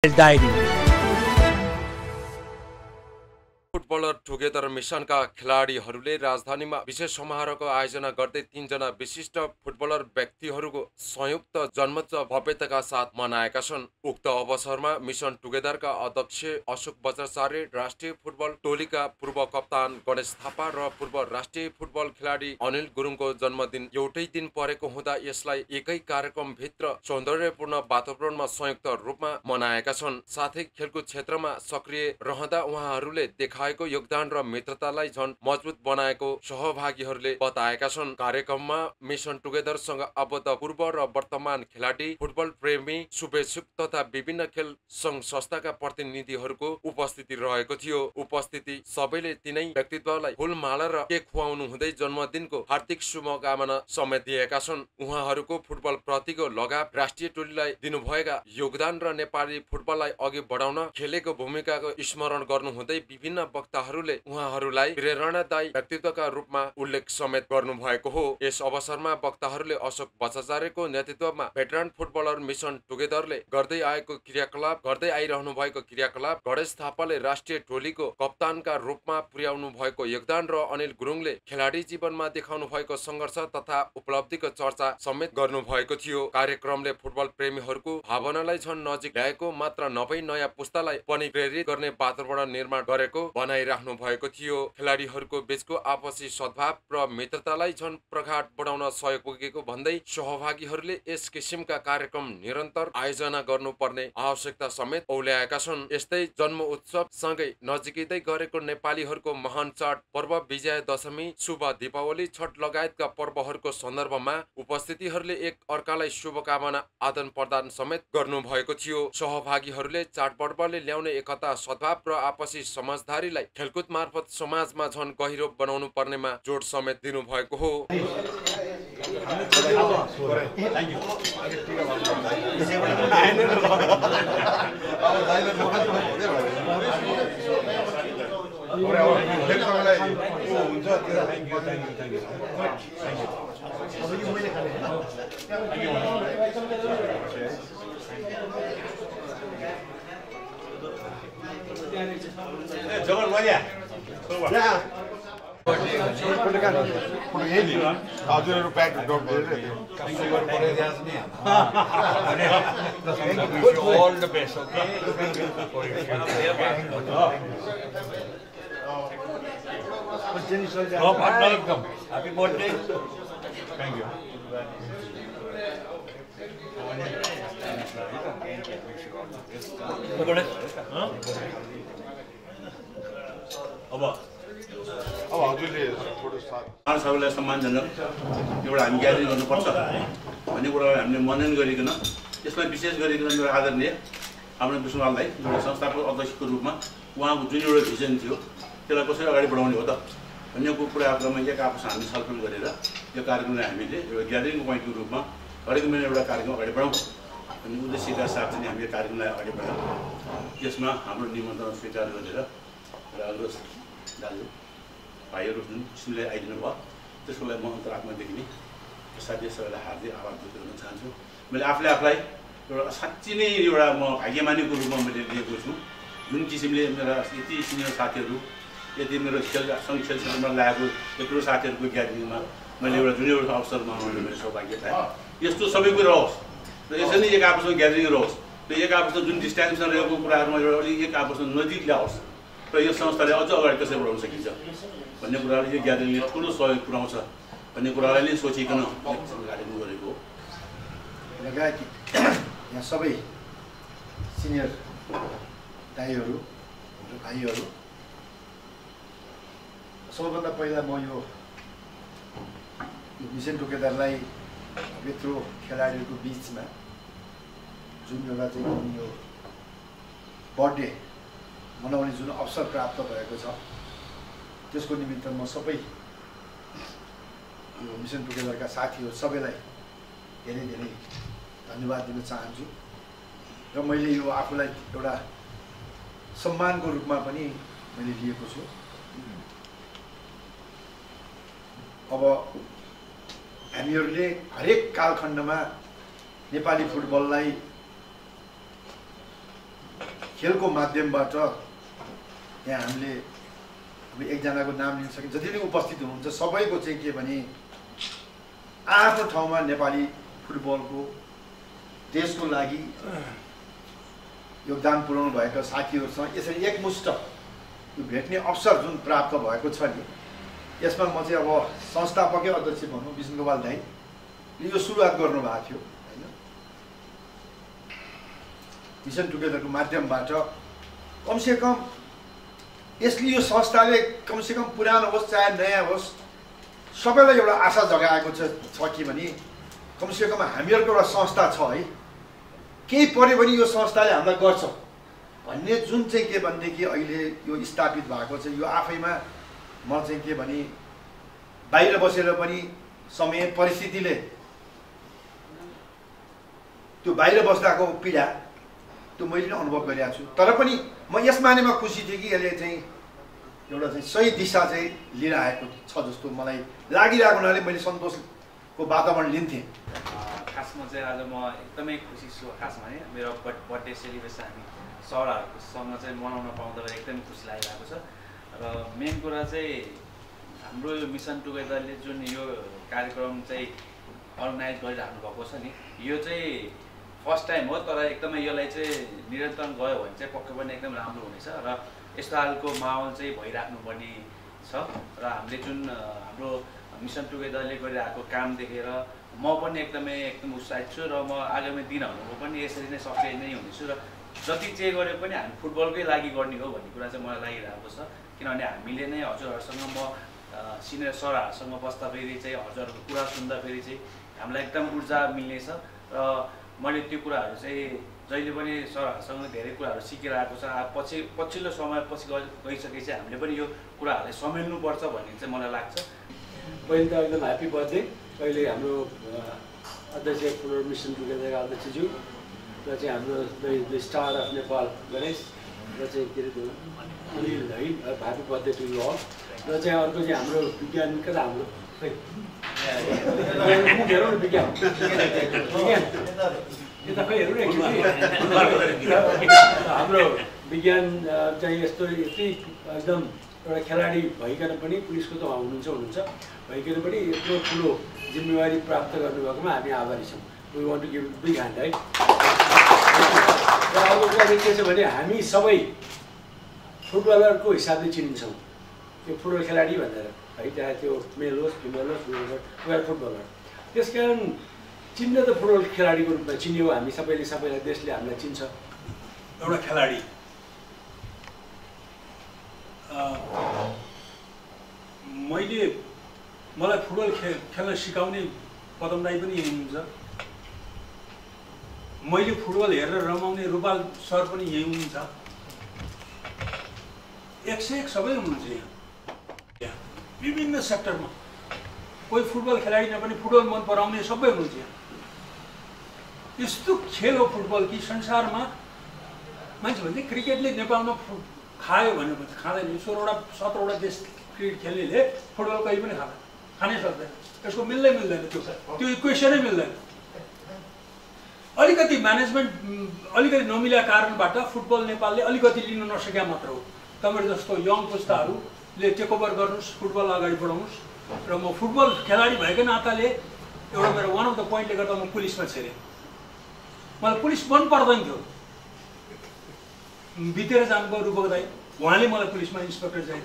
Diary footballer together मिशनका खेलाडीहरूले राजधानीमा विशेष समारोहको आयोजना गर्दै 3 जना विशिष्ट फुटबलर व्यक्तिहरूको संयुक्त जन्मोत्सव भव्यताका साथ मनाएका छन्। उक्त अवसरमा मिशन टुगेदरका अध्यक्ष अशोक बज्राचार्य, राष्ट्रिय फुटबल टोलीका पूर्व कप्तान गणेश थापा र पूर्व राष्ट्रिय फुटबल खेलाडी अनिल गुरुङको जन्मदिन एउटै दिन परेको हुँदा यसलाई एकै कार्यक्रमभित्र सौन्दर्यपूर्ण वातावरणमा संयुक्त रूपमा मनाएका छन्। साथै खेलकुद क्षेत्रमा सक्रिय रहँदा उहाँहरूले देखाएको योगदान र मित्रतालाई झन मजबुत बनाएको सहभागीहरूले बताएका छन्। कार्यक्रममा मिशन टुगेदरसँग आबद्ध पूर्व र वर्तमान खेलाडी, फुटबल प्रेमी, शुभेच्छुक तथा विभिन्न खेल संघ संस्थाका प्रतिनिधिहरूको उपस्थिति रहेको थियो। उपस्थिति सबैले तिनै व्यक्तित्वलाई फूलमाला र केक खुवाउनु हुँदै जन्मदिनको हार्दिक शुभकामना समेत दिएका छन्। उहाँहरूको फुटबल प्रतिको लगाव, राष्ट्रिय टोलीलाई दिनुभएका योगदान र नेपाली फुटबललाई अघि बढाउन खेलेको भूमिकाको स्मरण गर्नुहुँदै विभिन्न वक्ताहरूले उहाँहरूलाई प्रेरणादायी व्यक्तित्वका रूपमा उल्लेख समेत गर्नुभएको हो। यस अवसरमा वक्ताहरूले अशोक बज्राचार्यको नेतृत्वमा भेटरान फुटबलर मिशन टुगेदरले गर्दै आइरहनु भएको क्रियाकलाप, गणेश थापाले राष्ट्रिय टोलीको कप्तानका रूपमा पुर्याउनु भएको योगदान र अनिल गुरुङले खेलाडी जीवनमा देखाउनु भएको सङ्घर्ष तथा उपलब्धिको चर्चा समेत गर्नु भएको थियो। कार्यक्रमले फुटबल प्रेमीहरूको भावनालाई झन नजिक ल्याएको मात्र नभई नयाँ पुस्तालाई पनि प्रेरित गर्ने वातावरण निर्माण गरेको बनाइराख्नु भएको थियो। खेलाडीहरूको बीचको आपसी सद्भाव र मित्रतालाई झन प्रगाढ बढाउन सहयोग पुगेको भन्दै सहभागीहरूले यस किसिमका कार्यक्रम निरन्तर आयोजना गर्नुपर्ने आवश्यकता समेत औल्याएका छन्। यस्तै जन्म उत्सव सँगै नजिकै गरेको नेपालीहरूको महान चाड पर्व विजया दशमी, शुभ दीपावली, छठ लगायतका पर्वहरूको सन्दर्भमा उपस्थितिहरूले एक अर्कालाई शुभकामना आदान प्रदान समेत गर्नु भएको थियो। सहभागीहरूले चाडपर्वले ल्याउने एकता, सद्भाव र आपसी समझदारीलाई खेलकुद मार्फत समाजमा झन गहिरो बनाउनु पर्नेमा जोड समेत दिनु भएको हो। जगन बनिया हजुरहरू प्याक ड्रप गरेर all the best, okay? No, welcome. Happy birthday. Thank you. अब हजुरले सबैलाई सम्मानजनक एउटा हामी ग्यादरिङ गर्नुपर्छ भन्ने कुरालाई हामीले मनन गरिकन यसमा विशेष गरिकन मेरो आदरणीय हाम्रो विष्णुलाललाई एउटा संस्थाको अध्यक्षको रूपमा उहाँको जुन एउटा भिजन थियो त्यसलाई कसरी अगाडि बढाउने हो त भन्ने कुराहरूमा एक आपसमा हामी छलफल गरेर यो कार्यक्रमलाई हामीले एउटा ग्यादरिङ पोइन्टको रूपमा हरेक महिना एउटा कार्यक्रम अगाडि बढाउँ भन्ने उद्देश्यका साथ चाहिँ हामी यो कार्यक्रमलाई अगाडि बढायौँ। यसमा हाम्रो निमन्त्रण स्वीकार गरेर र अग्रज दाजु भाइहरू जुन किसिमले आइदिनु भयो त्यसको लागि म अन्तरात्मादेखि नै साथी सबैलाई हार्दिक आभार व्यक्त गर्न चाहन्छु। मैले आफूलाई एउटा साँच्ची नै एउटा म भाग्यमानीको रूपमा मैले लिएको छु। जुन किसिमले मेरा यति सिनियर साथीहरू, यति मेरो खेल क्षेत्रमा लागेको यत्रो साथीहरूको ग्यादरिङमा मैले एउटा जुन एउटा अवसरमा मैले मेरो सौभाग्य पाएँ। यस्तो सबै कुरो रहोस् र यसरी नै एक आपसमा ग्यादरिङ रहोस् र एक आपसमा जुन डिस्टेन्समा रहेको कुराहरूमा एउटा अलिक एक आपसमा नजिक ल्याओस् र यो संस्थाले अझ अगाडि कसरी बढाउन सकिन्छ भन्ने कुराहरू यो ग्यादरिङले ठुलो सहयोग पुऱ्याउँछ भन्ने कुरालाई नै सोचिकन कार्यक्रम गरेको हो। लगायत यहाँ सबै सिनियर दाइहरू र भाइहरू, सबैभन्दा पहिला म यो मिसन टुगेदरलाई यत्रो खेलाडीहरूको बिचमा जुन एउटा चाहिँ यो बर्थडे मनाउने जुन अवसर प्राप्त भएको छ त्यसको निमित्त म सबै यो मिसन टुगेदरका साथीहरू सबैलाई धेरै धेरै धन्यवाद दिन चाहन्छु। र मैले यो आफूलाई एउटा सम्मानको रूपमा पनि मैले लिएको छु। अब हामीहरूले हरेक कालखण्डमा नेपाली फुटबललाई खेलको माध्यमबाट यहाँ हामीले अब एकजनाको नाम लिन सके जति पनि उपस्थित हुनुहुन्छ सबैको चाहिँ के भने आफ्नो ठाउँमा नेपाली फुटबलको देशको लागि योगदान पुर्याउनु भएका साथीहरूसँग यसरी एकमुष्ट यो भेट्ने अवसर जुन प्राप्त भएको छ नि यसमा म चाहिँ अब संस्थापकै अध्यक्ष भनौँ विष्णु गोपाल दाई यो सुरुवात गर्नुभएको थियो होइन मिसन टुगेदरको माध्यमबाट कमसेकम यसले यो संस्थाले कमसेकम पुरानो होस् चाहे नयाँ होस् सबैलाई एउटा आशा जगाएको छ कि भने कमसेकम हामीहरूको एउटा संस्था छ है केही पऱ्यो भने यो संस्थाले हामीलाई गर्छ भन्ने जुन चाहिँ के भनेदेखि अहिले यो स्थापित भएको छ यो आफैमा म चाहिँ के भने बाहिर बसेर पनि समय परिस्थितिले त्यो बाहिर बस्दाको पीडा त्यो मैले नै अनुभव गरिरहेको छु तर पनि म यस मानेमा खुसी थिएँ कि यसले चाहिँ एउटा चाहिँ सही दिशा चाहिँ लिएर आएको छ जस्तो मलाई लागिरहेको हुनाले मैले सन्तोषको वातावरण लिन्थेँ। खासमा चाहिँ आज म एकदमै खुसी छु खासमा है मेरो बर्थडे सेलिब्रेसन हामी सरहरूसँग चाहिँ मनाउन पाउँदा एकदमै खुसी लागिरहेको छ र मेन कुरा चाहिँ हाम्रो यो मिसन टुगेदरले जुन यो कार्यक्रम चाहिँ अर्गनाइज गरिराख्नु भएको छ नि यो चाहिँ फर्स्ट टाइम हो तर एकदमै यसलाई चाहिँ निरन्तर गयो भने चाहिँ पक्कै पनि एकदम राम्रो हुनेछ र यस्तो खालको माहौल चाहिँ भइराख्नुपर्ने छ र हामीले जुन हाम्रो मिसन टुगेदरले गरिरहेको काम देखेर म पनि एकदम उत्साहित छु र म आगामी दिनहरूमा पनि यसरी नै सक्रिय नै हुनेछु र जति जे गरे पनि हामी फुटबलकै लागि गर्ने हो भन्ने कुरा चाहिँ मलाई लागिरहेको छ किनभने हामीले नै हजुरहरूसँग म सिनियर सरहरूसँग बस्दाखेरि चाहिँ हजुरहरूको कुरा सुन्दाखेरि चाहिँ हामीलाई एकदम ऊर्जा मिल्नेछ र मैले त्यो कुराहरू चाहिँ जहिले पनि सरहरूसँग धेरै कुराहरू सिकिरहेको छ पछिल्लो समय पछि गइसकेपछि हामीले पनि यो कुराहरूलाई समेल्नुपर्छ भन्ने चाहिँ मलाई लाग्छ। पहिले त एकदम ह्याप्पी बर्थडे अहिले हाम्रो अध्यक्ष पुनः मिसन टुगेदरका अध्यक्षज्यू र चाहिँ हाम्रो the star of Nepal Ganesh र चाहिँ के अरे अनिल है happy birthday to you all र चाहिँ अर्को चाहिँ हाम्रो विज्ञान कता हाम्रो हेरौँ न विज्ञान यता खै हेरौँ न हाम्रो विज्ञान चाहिँ यस्तो यति एकदम एउटा खेलाडी भइकन पनि पुलिसको त हुनुहुन्छ भइकन पनि यत्रो ठुलो जिम्मेवारी प्राप्त गर्नुभएकोमा हामी आभारी छौँ। We want to give big hand है। र अर्को कुरा चाहिँ के छ भने हामी सबै फुटबलरको हिसाबले चिनिन्छौँ त्यो फुटबल खेलाडी भनेर है चाहे त्यो मेल होस् फिमेल होस् वी आर फुटबलर त्यसकारण चिन्न त फुटबल खेलाडीको रूपमा चिन्यो हामी सबैलाई देशले हामीलाई चिन्छ। एउटा खेलाडी मलाई फुटबल खेल्न सिकाउने पदम राई पनि यही हुनुहुन्छ मैले फुटबल हेरेर रमाउने रूपाल सर पनि यही हुनुहुन्छ 101 सबै हुनुहुन्छ यहाँ विभिन्न सेक्टरमा कोही फुटबल खेलाडी नभने फुटबल मन पराउने सबै हुनुहुन्छ यहाँ। यस्तो खेल हो फुटबल कि संसारमा मान्छे भन्छ क्रिकेटले नेपालमा खायो भने खाँदैन 17वटा देश क्रिकेट खेल्नेले फुटबल कहीँ पनि खानै सक्दैन यसको मिल्दैन त्यो इक्वेसनै मिल्दैन। अलिकति म्यानेजमेन्ट अलिकति नमिलेका कारणबाट फुटबल नेपालले अलिकति लिन नसके मात्र हो। तपाईँ जस्तो यङ पुस्ताहरूले टेक ओभर गर्नुहोस् फुटबल अगाडि बढाउनुहोस् र म फुटबल खेलाडी भएको नाताले एउटा मेरो वान अफ द पोइन्टले गर्दा म पुलिसमा छिरेँ। मलाई पुलिस मन पर्दैन थियो बितेर जानुभयो रूपक दाई उहाँले मलाई पुलिसमा इन्सपेक्टर चाहिँ